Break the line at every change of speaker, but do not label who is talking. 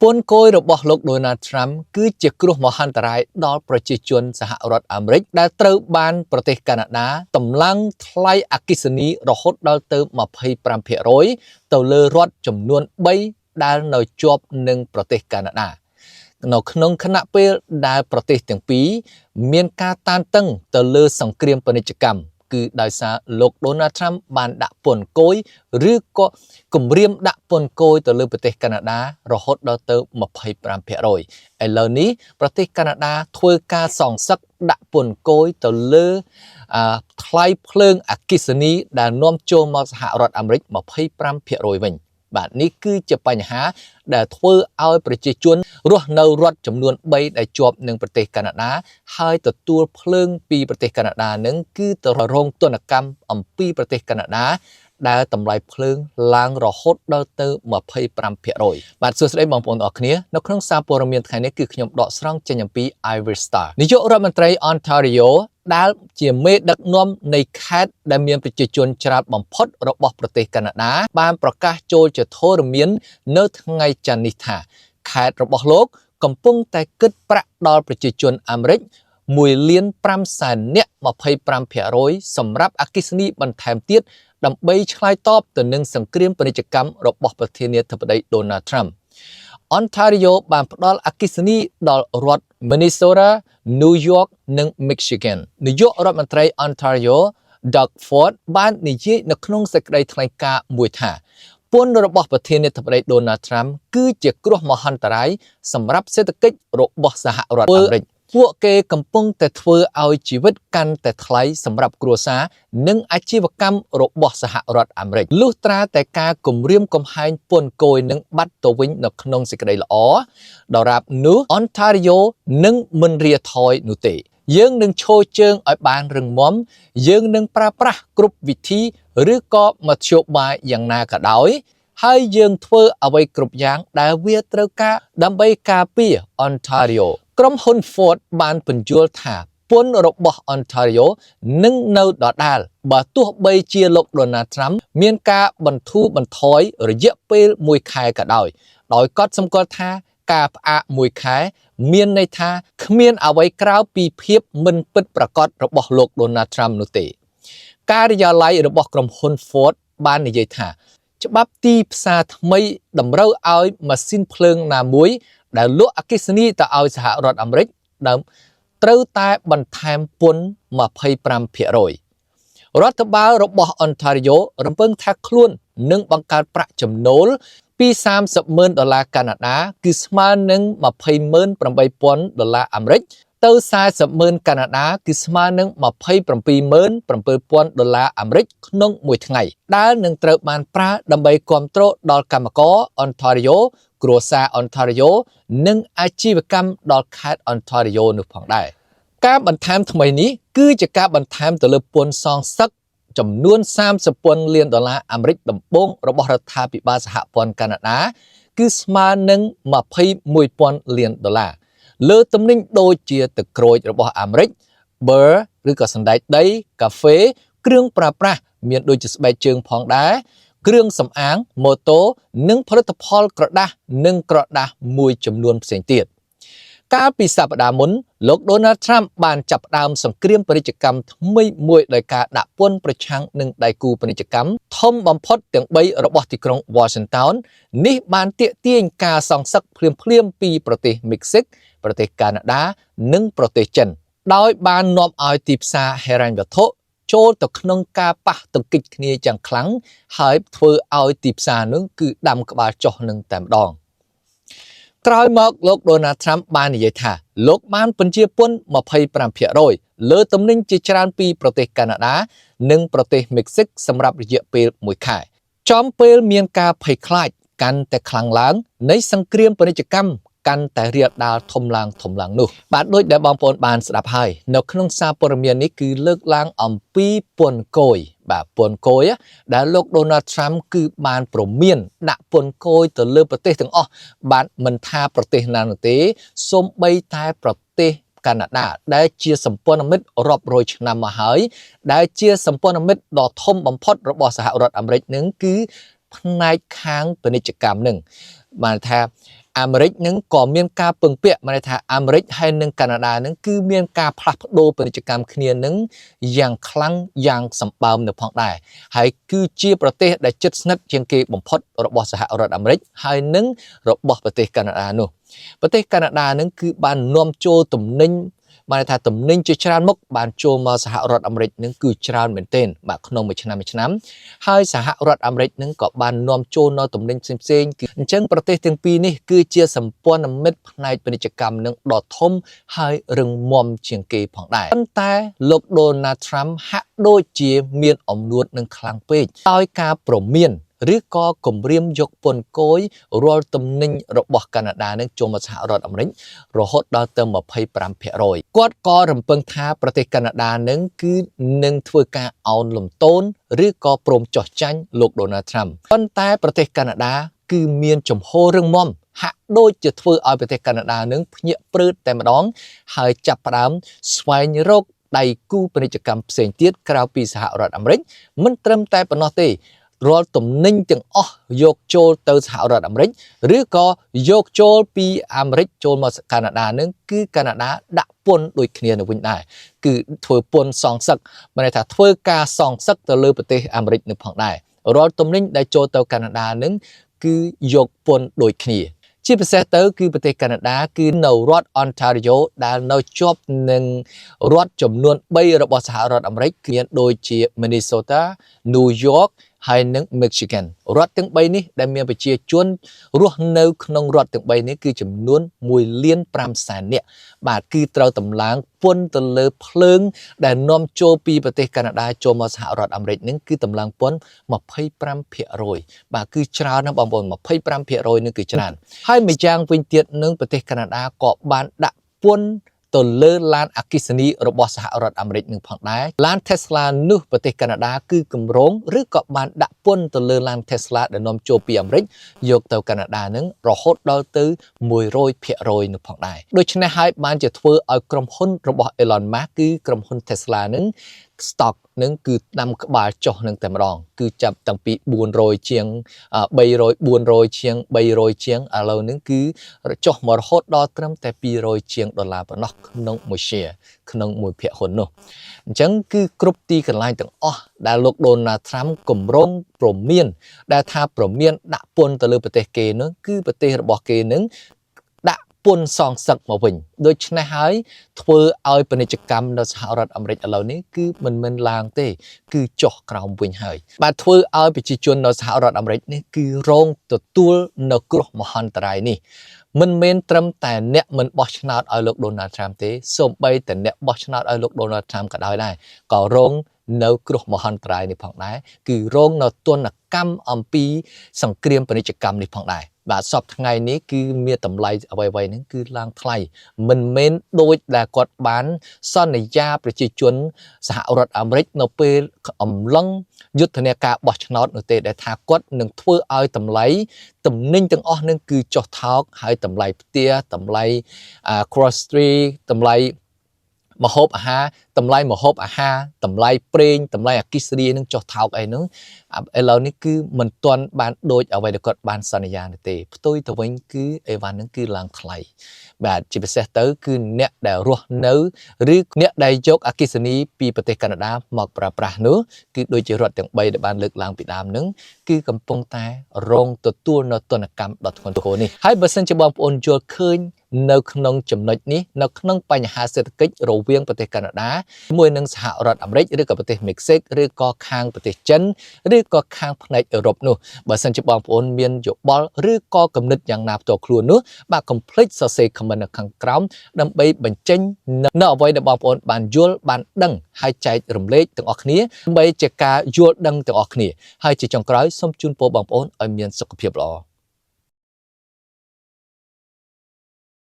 ពន្ធគយរបស់លោក Donald Trump គឺជាគ្រោះមហន្តរាយដល់ប្រជាជនសហរដ្ឋអាមេរិកដែលត្រូវបានប្រទេសកាណាដាតម្លើងថ្លៃអគ្គិសនីរហូតដល់ទៅ25%ទៅលើរដ្ឋចំនួន3ដែលនៅជាប់នឹងប្រទេសកាណាដានៅក្នុងខណៈពេលដែលប្រទេសទាំងពីរមានការតានតឹងទៅលើសង្គ្រាមពាណិជ្ជកម្មគឺដោយសារលោក Donald Trump បានដាក់ពន្ធគយឬក៏គម្រាមដាក់ពន្ធគយទៅលើប្រទេសកាណាដារហូតដល់ទៅ25%ឥឡូវនេះប្រទេសកាណាដាធ្វើការសងសឹកដាក់ពន្ធគយទៅលើអឺថ្លៃភ្លើងអគ្គិសនីដែលនាំចូលមកសហរដ្ឋអាមេរិក25%វិញបាទនេះគឺជាបញ្ហាដែលធ្វើឲ្យប្រជាជនរស់នៅរដ្ឋចំនួន3ដែលជាប់នឹងប្រទេសកាណាដាហើយទទួលភ្លើងពីប្រទេសកាណាដានឹងគឺទៅរងទណ្ឌកម្មអំពីប្រទេសកាណាដាដែលតម្លៃភ្លើងឡើងរហូតដល់ទៅ25%បាទសួស្តីបងប្អូនអរគ្នានៅក្នុងសារព័ត៌មានថ្ងៃនេះគឺខ្ញុំដកស្រង់ចេញអំពី Irish Star នាយករដ្ឋមន្ត្រី Ontario ដែលជាមេដឹកនាំនៃខេត្តដែលមានប្រជាជនច្រើនបំផុតរបស់ប្រទេសកាណាដាបានប្រកាសចូលជាធរមាននៅថ្ងៃច័ន្ទនេះថាខេត្តរបស់លោកកំពុងតែគិតប្រាក់ដល់ប្រជាជនអាមេរិក1លាន5សែននាក់25%សម្រាប់អគ្គិសនីបន្ថែមទៀតដើម្បីឆ្លើយតបទៅនឹងសង្គ្រាមពាណិជ្ជកម្មរបស់ប្រធានាធិបតី Donald Trump Ontario បានផ្ដល់អគ្គិសនីដល់រដ្ឋ Minnesota, New York និង Michigan នាយករដ្ឋមន្ត្រី Ontario Doug Ford បាននិយាយនៅក្នុងសេចក្តីថ្លែងការណ៍មួយថាពន្ធរបស់ប្រធានាធិបតី Donald Trump គឺជាគ្រោះមហន្តរាយសម្រាប់សេដ្ឋកិច្ចរបស់សហរដ្ឋអាមេរិកពួកគេកំពុងតែធ្វើឲ្យជីវិតកាន់តែថ្លៃសម្រាប់គ្រួសារនិងអាជីវកម្មរបស់សហរដ្ឋអាមេរិកលុះត្រាតែការគំរាមកំហែងពន្ធគយនឹងបាត់ទៅវិញនៅក្នុងសេចក្តីល្អដរាបនោះ Ontario នឹងមិនរាថយនោះទេយើងនឹងឈរជើងឲ្យបានរឹងមាំយើងនឹងប្រើប្រាស់គ្រប់វិធីឬក៏មធ្យោបាយយ៉ាងណាក៏ដោយហើយយើងធ្វើអ្វីគ្រប់យ៉ាងដែលវាត្រូវការដើម្បីការពារ Ontario ក្រុមហ៊ុន Ford បានពន្យល់ថាពន្ធរបស់ Ontario នឹងនៅដដែលបើទោះបីជាលោក Donald Trump មានការបន្ធូរបន្ថយរយៈពេលមួយខែក៏ដោយ ដោយកត់សម្គាល់ថាការផ្អាកមួយខែ មានន័យថាគ្មានអ្វីក្រៅពីភាពមិនពិតប្រាកដរបស់លោក Donald Trump នោះទេ ការិយាល័យរបស់ក្រុមហ៊ុន Ford បាននិយាយថា ច្បាប់ទីផ្សារថ្មីតម្រូវឲ្យម៉ាស៊ីនភ្លើងណាមួយ ដែលលក់អគ្គិសនីទៅឲ្យសហរដ្ឋអាមេរិកដើមត្រូវតែបន្ថែមពន្ធ25%រដ្ឋបាលរបស់ Ontario រំពឹងថាខ្លួននឹងបង្កើតប្រាក់ចំណូលពី30ម៉ឺនដុល្លារកាណាដាគឺស្មើនឹង28,000ដុល្លារអាមេរិកទៅ40ម៉ឺនកាណាដាគឺស្មើនឹង27,000ដុល្លារអាមេរិកក្នុងមួយថ្ងៃដែលនឹងត្រូវបានប្រើដើម្បីគ្រប់គ្រងដល់កម្មករ Ontario គ្រួសារ Ontario និងអាជីវកម្មដល់ខេត្ត Ontario នោះផងដែរការបន្ថែមថ្មីនេះគឺជាការបន្ថែមទៅលើពន្ធសងសឹកចំនួន30ពាន់លានដុល្លារអាមេរិកដំបូងរបស់រដ្ឋាភិបាលសហព័ន្ធកាណាដាគឺស្មើនឹង21ពាន់លានដុល្លារលើទំនិញដូចជាទឹកក្រូចរបស់អាមេរិក ប៊ឺឬក៏សណ្តែកដីកាហ្វេគ្រឿងប្រើប្រាស់មានដូចជាស្បែកជើងផងដែរគ្រឿងសម្អាងម៉ូតូនិងផលិតផលក្រដាសនិងក្រដាសមួយចំនួនផ្សេងទៀតកាលពីសប្តាហ៍មុនលោក Donald Trump បានចាប់ផ្ដើមសង្គ្រាមពាណិជ្ជកម្មថ្មីមួយដោយការដាក់ពន្ធប្រឆាំងនឹងដៃគូពាណិជ្ជកម្មធំបំផុតទាំង3របស់ទីក្រុង Washington នេះបានទាក់ទាញការសងសឹកភ្លាមៗពីប្រទេសមិចស៊ិកប្រទេសកាណាដានិងប្រទេសចិនដោយបាននាំឲ្យទីផ្សារហិរញ្ញវត្ថុចូលទៅក្នុងការប៉ះទង្គិចគ្នាយ៉ាងខ្លាំងហើយធ្វើឲ្យទីផ្សារនឹងគឺដាំក្បាលចុះនឹងតែម្ដងក្រោយមកលោក Donald Trump បាននិយាយថាលោកបានបញ្ជាពន្ធ25%លើទំនិញជាច្រើនពីប្រទេសកាណាដានិងប្រទេសមិចស៊ិកសម្រាប់រយៈពេល1ខែចំពេលមានការភ័យខ្លាចកាន់តែខ្លាំងឡើងនៃសង្គ្រាមពាណិជ្ជកម្មកាន់តែរាលដាលធំឡើងធំឡើងនោះបាទដូចដែលបងប្អូនបានស្ដាប់ហើយនៅក្នុងសារព័ត៌មាននេះគឺលើកឡើងអំពីពន្ធគយបាទពន្ធគយដែលលោក Donald Trump គឺបានព្រមានដាក់ពន្ធគយទៅលើប្រទេសទាំងអស់បាទមិនថាប្រទេសណានោះទេសូម្បីតែប្រទេសកាណាដាដែលជាសម្ព័ន្ធមិត្តរាប់រយឆ្នាំមកហើយដែលជាសម្ព័ន្ធមិត្តដ៏ធំបំផុតរបស់សហរដ្ឋអាមេរិកនឹងគឺផ្នែកខាងពាណិជ្ជកម្មនឹងបានថា អាមេរិកនឹងក៏មានការពឹងពាក់មានន័យថាអាមេរិកហើយនិងកាណាដានឹងគឺមានការផ្លាស់ប្ដូរពាណិជ្ជកម្មគ្នានឹងយ៉ាងខ្លាំងយ៉ាងសម្បើមនៅផងដែរហើយគឺជាប្រទេសដែលជិតស្និទ្ធជាងគេបំផុតរបស់សហរដ្ឋអាមេរិកហើយនិងរបស់ប្រទេសកាណាដានោះប្រទេសកាណាដានឹងគឺបាននាំចូលទំនិញបានថាទំនិញជាច្រើនមុខបានចូលមកសហរដ្ឋអាមេរិកនឹងគឺច្រើនមែនទែនបាទក្នុងមួយឆ្នាំមួយឆ្នាំហើយសហរដ្ឋអាមេរិកនឹងក៏បាននាំចូលនៅទំនិញផ្សេងៗគឺអញ្ចឹងប្រទេសទាំងពីរនេះគឺជាសម្ព័ន្ធមិត្តផ្នែកពាណិជ្ជកម្មនឹងដ៏ធំហើយរឹងមាំជាងគេផងដែរប៉ុន្តែលោកដូណាល់ត្រាំហាក់ដូចជាមានអំនួតនឹងខ្លាំងពេកដោយការព្រមានឬក៏គម្រាមយកពន្ធគយរាល់ទំនិញរបស់កាណាដានឹងចូលមកសហរដ្ឋអាមេរិករហូតដល់ទៅ25%គាត់ក៏រំពឹងថាប្រទេសកាណាដានឹងគឺនឹងធ្វើការអោនលំទោនឬក៏ព្រមចោះចាញ់លោកដូណាល់ត្រាំប៉ុន្តែប្រទេសកាណាដាគឺមានជំហររឹងមាំហាក់ដូចជាធ្វើឲ្យប្រទេសកាណាដានឹងភ្ញាក់ព្រឺតតែម្ដងហើយចាប់ផ្ដើមស្វែងរកដៃគូពាណិជ្ជកម្មផ្សេងទៀតក្រៅពីសហរដ្ឋអាមេរិកមិនត្រឹមតែប៉ុណ្ណោះទេរាល់ទំនិញទាំងអស់យកចូលទៅសហរដ្ឋអាមេរិកឬក៏យកចូលពីអាមេរិកចូលមកកាណាដានឹងគឺកាណាដាដាក់ពន្ធដូចគ្នានៅវិញដែរគឺធ្វើពន្ធសងសឹកមានន័យថាធ្វើការសងសឹកទៅលើប្រទេសអាមេរិកនឹងផងដែររាល់ទំនិញដែលចូលទៅកាណាដានឹងគឺយកពន្ធដូចគ្នាជាពិសេសទៅគឺប្រទេសកាណាដាគឺនៅរដ្ឋ Ontario ដែលនៅជាប់នឹងរដ្ឋចំនួន3របស់សហរដ្ឋអាមេរិកគឺមានដូចជា Minnesota, New York ហើយនិង Michigan រដ្ឋទាំង3នេះដែលមានប្រជាជនរស់នៅក្នុងរដ្ឋទាំង3នេះគឺចំនួន1លាន5សែននាក់បាទគឺត្រូវតម្លើងពន្ធទៅលើភ្លើងដែលនាំចូលពីប្រទេសកាណាដាចូលមកសហរដ្ឋអាមេរិកនឹងគឺតម្លើងពន្ធ25%បាទគឺច្រើនណាស់បងប្អូន25%នឹងគឺច្រើនហើយម្យ៉ាងវិញទៀតនឹងប្រទេសកាណាដាក៏បានដាក់ពន្ធទៅលើឡានអគ្គិសនីរបស់សហរដ្ឋអាមេរិកនឹងផងដែរឡាន Tesla នោះប្រទេសកាណាដាគឺគម្រោងឬក៏បានដាក់ពន្ធទៅលើឡាន Tesla ដែលនាំចូលពីអាមេរិកយកទៅកាណាដានឹងរហូតដល់ទៅ100%នោះផងដែរដូច្នេះហើយបានជាធ្វើឲ្យក្រុមហ៊ុនរបស់ Elon Musk គឺក្រុមហ៊ុន Tesla នឹង stock នឹងគឺដាំក្បាលចុះនឹងតែម្ដងគឺចាប់តាំងពី400ជាង300 400ជាង300ជាងឥឡូវនឹងគឺចុះមករហូតដល់ត្រឹមតែ200ជាងដុល្លារប៉ុណ្ណោះក្នុងមួយ share ក្នុងមួយភាគហ៊ុននោះអញ្ចឹងគឺគ្រប់ទីកន្លែងទាំងអស់ដែលលោកដូណាល់ត្រាំគម្រោងព្រមានដែលថាព្រមានដាក់ពន្ធទៅលើប្រទេសគេនោះគឺប្រទេសរបស់គេនឹងដាក់ពន្ធសងសឹកមកវិញដូច្នេះហើយធ្វើឲ្យពាណិជ្ជកម្មនៅសហរដ្ឋអាមេរិកឥឡូវនេះគឺមិនមែនឡើងទេ គឺចុះក្រោមវិញហើយបាទធ្វើឲ្យប្រជាជននៅសហរដ្ឋអាមេរិកនេះគឺរងទទួលនៅគ្រោះមហន្តរាយនេះមិនមែនត្រឹមតែអ្នកមិនបោះឆ្នោតឲ្យលោកដូណាល់ត្រាំទេសូម្បីតែអ្នកបោះឆ្នោតឲ្យលោកដូណាល់ត្រាំក៏ដោយដែរក៏រងនៅគ្រោះមហន្តរាយនេះផងដែរគឺរងនៅទណ្ឌកម្មអំពីសង្គ្រាមពាណិជ្ជកម្មនេះផងដែរបាទសពថ្ងៃនេះគឺមានតម្លៃអ្វីៗហ្នឹងគឺឡើងថ្លៃមិនមែនដូចដែលគាត់បានសន្យាប្រជាជនសហរដ្ឋអាមេរិកនៅពេលអំឡុងយុទ្ធនាការបោះឆ្នោតនោះទេដែលថាគាត់នឹងធ្វើឲ្យតម្លៃទំនិញទាំងអស់នឹងគឺចុះថោកហើយតម្លៃផ្ទះតម្លៃ grocery តម្លៃម្ហូបអាហារតម្លៃម្ហូបអាហារតម្លៃប្រេងតម្លៃអគ្គិសនីនឹងចុះថោកអីហ្នឹងឥឡូវនេះគឺមិនទាន់បានដូចអ្វីដែលគាត់បានសន្យានោះទេផ្ទុយទៅវិញគឺអីវ៉ាន់ហ្នឹងគឺឡើងថ្លៃបាទជាពិសេសទៅគឺអ្នកដែលរស់នៅឬអ្នកដែលយកអគ្គិសនីពីប្រទេសកាណាដាមកប្រើប្រាស់នោះគឺដូចជារដ្ឋទាំង3ដែលបានលើកឡើងពីដើមហ្នឹងគឺកំពុងតែរងទទួលនៅទណ្ឌកម្មដ៏ធ្ងន់ធ្ងរនេះហើយបើសិនជាបងប្អូនយល់ឃើញនៅក្នុងចំណុចនេះនៅក្នុងបញ្ហាសេដ្ឋកិច្ចរវាងប្រទេសកាណាដាជាមួយនឹងសហរដ្ឋអាមេរិកឬក៏ប្រទេសមេក្សិកឬក៏ខាងប្រទេសចិនឬក៏ខាងផ្នែកអឺរ៉ុបនោះបើសិនជាបងប្អូនមានយោបល់ឬក៏គំនិតយ៉ាងណាផ្ទាល់ខ្លួននោះបាទកុំភ្លេចសរសេរ comment នៅខាងក្រោមដើម្បីបញ្ចេញនៅអ្វីដែលបងប្អូនបានយល់បានដឹងហើយចែករំលែកទាំងអស់គ្នាដើម្បីជាការយល់ដឹងទាំងអស់គ្នាហើយជាចុងក្រោយសូមជូនពរបងប្អូនឲ្យមានសុខភាពល្អ។